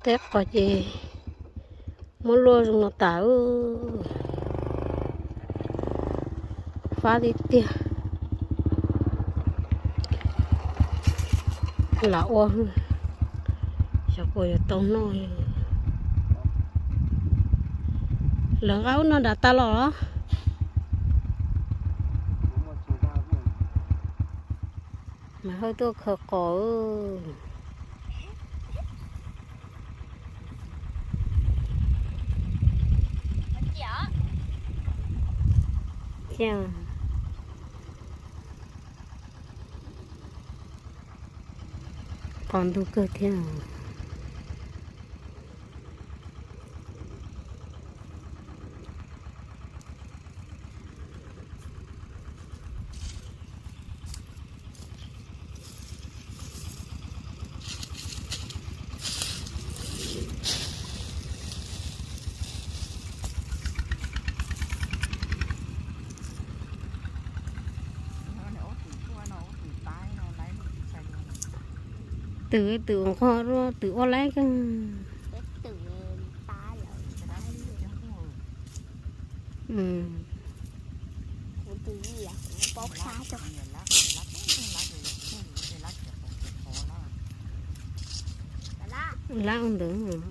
Teb qos ces muab luaj zoo no tas, fab tiag tiag. Lam ua, xyov puas yuav tau noj. Lawv nqa ub no nram tas los. Mas Hawj tuaj khaws qos. Qos ntug kawg thiab. Twm, twm nqog, twm ua laib kawg. Lab ntawd.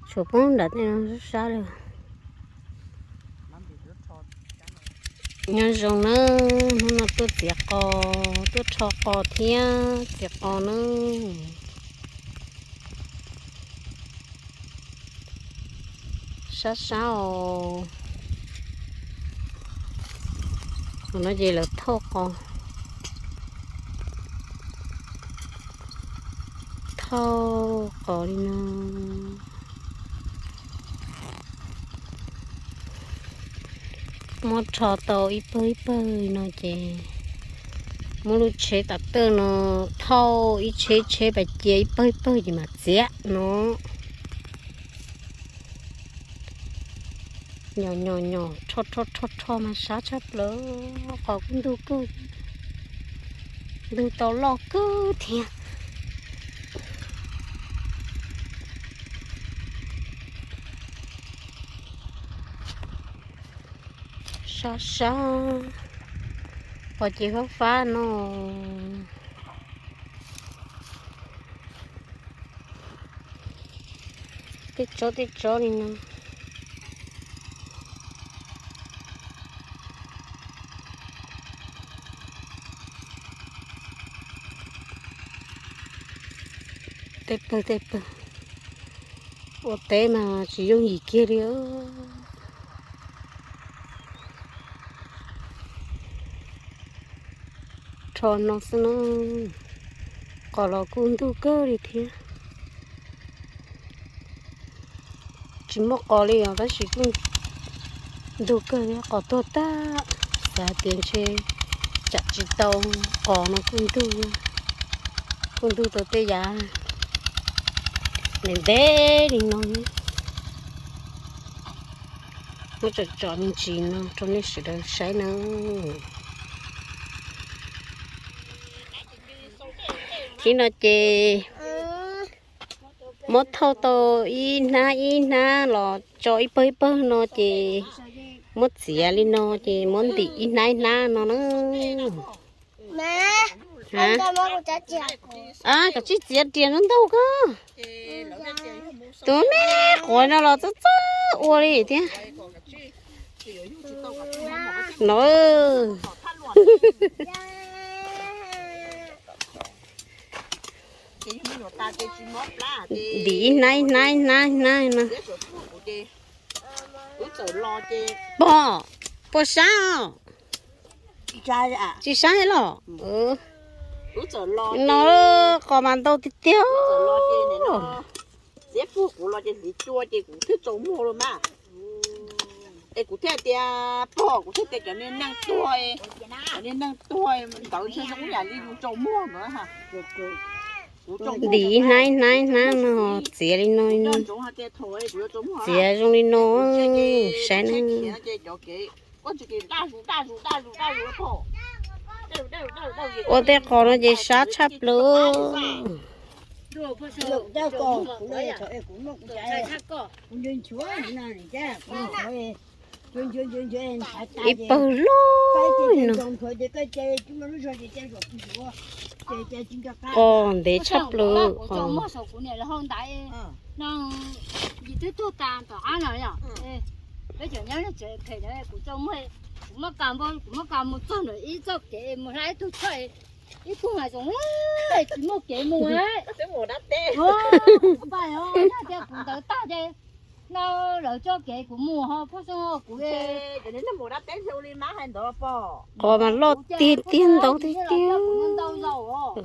Tshuav poob nram tej no sab sab li. Nyob zoo nawb, hnub no tuaj txiav qos, tuaj rho qos thiab txiav qos nawb. Sab sab os. Qhov no ces lawv thauj qos, thauj qos li no. Muab rho tau ib pawg ib pawg li no ces muab lub tsheb tam tawj no thauj ib tsheb tsheb pas cia ib pawg ib pawg ces mam txiav no. Nyom nyom nyom rho rho rho rho mas sab tshaj plaws, qos kuj ntug kawg, ntug tau loj kawg thiab. Sab sab, qos ces fab fab no. Tej tsob tej tsob li no. Tej pawg tej pawg, ua teb mas tsis yooj yim kiag li. Rho no xwb na, qos los kuj ntug kawg li thiab. Tsis muaj qos li os tab sis kuj ntug kawg thiab, qos tuag tag. Xav hais tias ntshe tsam tsis tau qos no kuj ntug, kuj ntug tau tej yav ntev ntev li no. Muab tsom tsom me ntsis no rau nej sawv daws saib nawb. Thib no ces muab thauj tau ib hnab ib hnab los tso ib pawg ib pawg no ces muab txiav li no ces muab ntim ib hnab ib hnab no na. Kav tsij txiav riam no ntau koj. Tus me quav no los txawj txawj ua li thiab no. Ntim ib hnab ib hnab ib hnab ib hnab no. Pog, puas sab os? Tsis sab los? No qos mas ntau tiag tiag. Es kuv thiaj tias pog, kuv thiaj tias cov niag neeg tuag, cov niag neeg tuag ntawd ntshe zoo yam li yus tsaus muag ntawd. Ntim ib hnab ib hnab ib hnab no, txiav li no, txiav zoo li no, saib na. Ua tej qos no ces sab tshaj plaws. Ib pawg loj no. Qos ntev tshaj plaws qos. Kuv muab kas mus txog ntawm ib txoj kev mus hla ib tug chaw, ib tug mas zoo tsis muaj kev mus. Kuv ntawd tag ces no lawv tso kev kuv mus ho phob xyoo kuv. Qos mas loj tiag tiag ntau tiag tiag. Kuv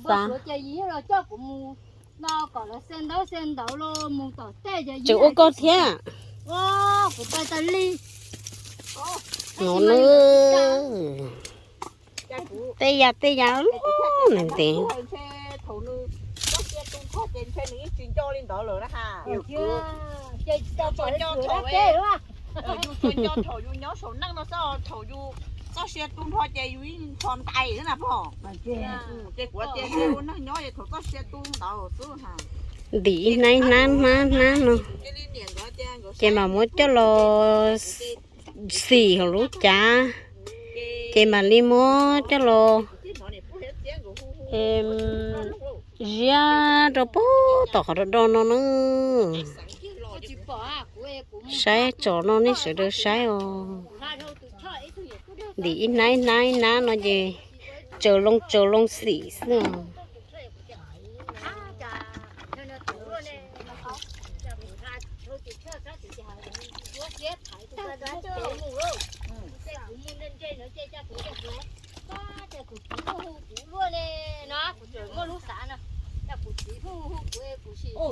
npau suav ces yus los coj kuv mus no kom lawv xe ntawv xe ntawv los mus tom tej ces tseem ua koj thiab. Kuv pais tas li no na. Tej yam tej yam loj ntev. Yus tsuas nco thaum yus nyob saum neej no xwb, thaum yus txoj sia tu nrho ces yus yeej ncho ntais na pog. Ces kuv tias ua neeg nyob es thaum txoj sia tu ntawd xwb. Ntim ib hnab ib hnab hnab hnab no, ces mam muab coj los xim hauv lub cav, ces mam li muab coj los ziab rau puag tom qhov do do no na. Saib tsom no nej sawv daws saib os. Ntim ib hnab ib hnab ib hnab no ces tsaws loo tsaws loo xim xwb os.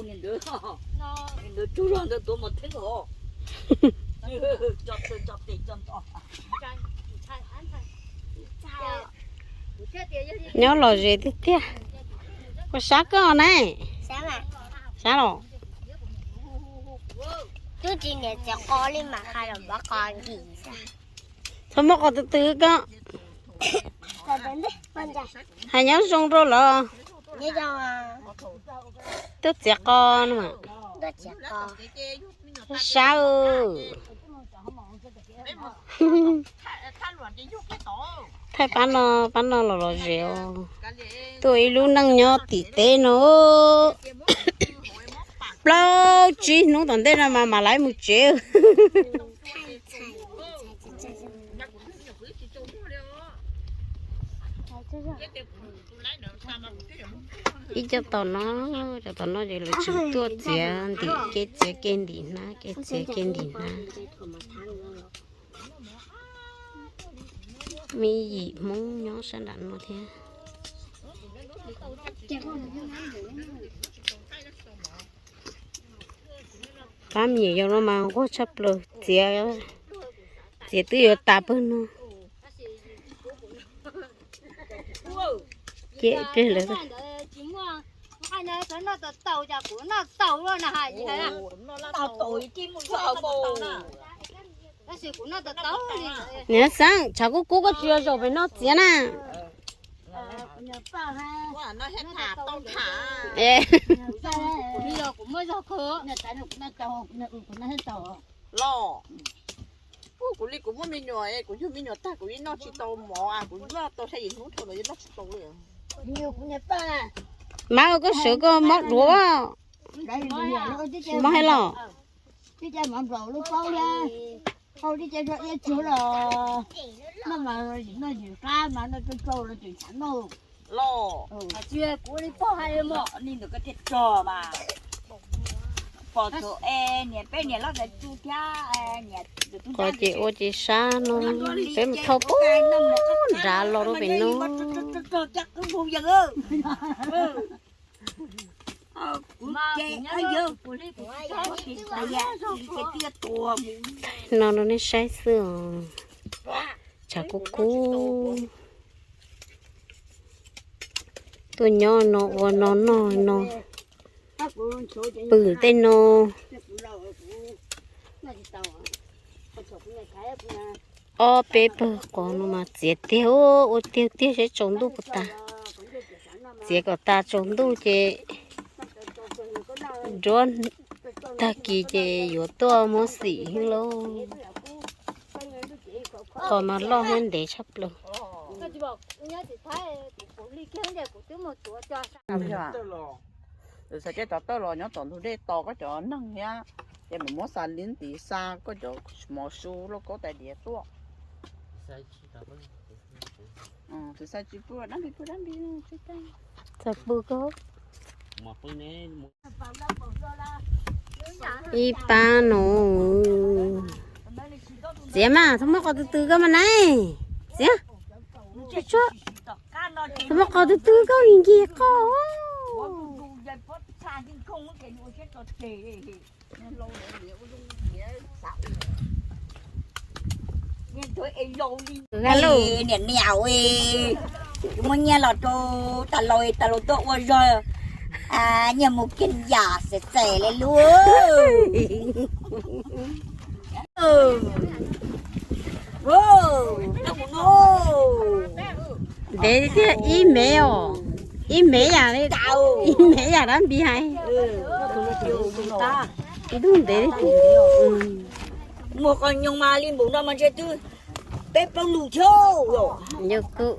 Niag ntawd, niag ntawd tsuj zog ntawd tuav mos theeb os. Nyob lom zem tiag tiag. Kuv sab koj ne. Sab los. Txhob muab qos twg twg koj. Hais nyob zoo rau lawv. Tuaj txiav qos no. Sab sab. Thaij pab no, pab no los lom zem os. Tuaj ib lub neej nyob tim teb no, plaub tsib hnub tom ntej no mas mam li mus tsev. Ib co tom no, cov tom no ces lawv tseem tuaj txiav ntim kev txiav kev ntim hnab, kev txiav kev ntim hnab. Me yim Hmoob nyob sab nram no thiab. Pab me nyuam yaus no mas nquag tshaj plaws, txiav, txiav twb yuav tas pawg no. Ces lawv niam xeeb, tshav kub kub koj tsis yog zaum pem no txiav na. Los, kuv li kuv muaj me nyuam, kuv yug me nyuam tag kuv yeej noj tsis tau mov, kuv noj tau xya yim hnub dhau los yeej noj tsis tau li. Mab, koj sawv koj mob duav, mob hais los. Los, kuv li ntawd koj thiaj tso mas. Pom txog niam peb niam loj ntawd tsu thiab. Qos ces ua ces sab no, peb mus thauj puag nrad los rau pem no. No rau nej saib xwb os. Tshav kub kub. Tuaj nyob no ua no noj no. Pw tej no. Ob peb pawg qos no mas txiav tiag, ua tiag tiag seb tsaus ntuj puas tas. Txiav kom tas tsaus ntuj ces nruab tag kis ces yuav tuaj muab xim lauj. Qos mas loj thiab ntev tshaj plaws. Xav cov tawj los nyob tom ntug dej tos koj cov neeg thiab, ces mam muab xa li tiv xa koj cov mov su lauj kaub tais diav tuaj. Tus xa tsis pw dab npis pw dab npis. Txawm pw koj. Ib pab no. Txiav mas, txhob muab qos tw tw koj mas na. Txiav. Txhob muab qos tw tw koj, nkig qos. Niam niam, muab nyiaj los rau tas laus, tas laus tuaj ua zog, nyiaj mus kiag yam xes xes li lub. Ntev tiag, ib mev os, ib mev yam li, ib mev yam dab npis hais. Ntug ntev li. Muag qos nyoos mas li npaum no mas ntshe twb peb plaub lus thiab. Yog kuj.